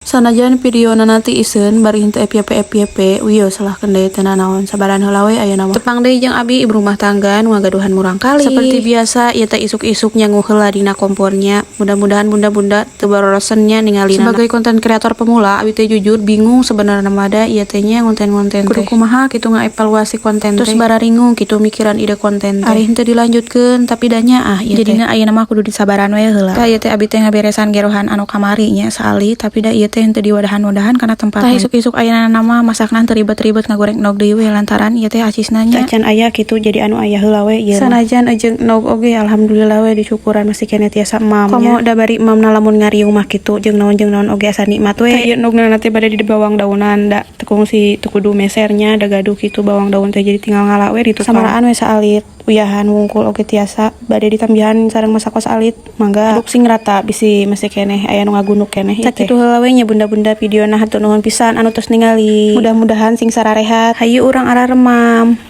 Sanajan videona nanti iseun bari henteu FYP FYP, wios lah deui teu nanaon, sabaran heula we ayeuna mah. Tepang deui jeung abi, ibu rumah tangga nu ngagaduhan murangkalih. Seperti biasa ieu teh isuk-isuk nyangu heula dina kompornya. Mudah-mudahan bunda-bunda teu barorosen nya ningalina. Sebagai konten kreator pemula, abi teh jujur bingung sebenarnya mah, da ieu teh nya ngonten-ngonten teh. Kudu kumaha kitu ngaevaluasi konten teh. Terus bararingung kitu mikiran ide konten teh. Ari henteu dilanjutkeun, tapi da nya ah ieu teh. Jadina ayeuna mah kudu disabaran we heula. Tah, ieu teh abi teh ngaberesan gerohan anu kamari nya saalit, tapi da ieu teh henteu diwadahan-wadahan kana tempat. Tah, isuk-isuk ayeuna mah masakna teu ribet-ribet, ngagoreng endog deui we lantaran ieu teh acisna nya acan aya kitu, jadi anu aya heula we ieu. Sanajan jeung endog oge alhamdulillah we, disyukuran masih keneh tiasa emam. Komo da bari emamna lamun ngariung mah kitu, jeung naon oge asa nikmat we. Tah, ieu endogna nanti bade di bawang daunan, da teu kungsi teu kudu mesernya, da gaduh kitu bawang daun teh, jadi tinggal ngala we di tukang. Samaraan we saalit, uyahan wungkul oge tiasa, bade ditambihan sareng masako saalit mangga. Aduk sing rata bisi masih keneh aya nu ngagunuk keneh ieu teh. Sakitu heula we nya, bunda-bunda, videona. Hatur nuhun pisan anu tos ningali, mudah-mudahan sing sararehat. Hayu urang araremam.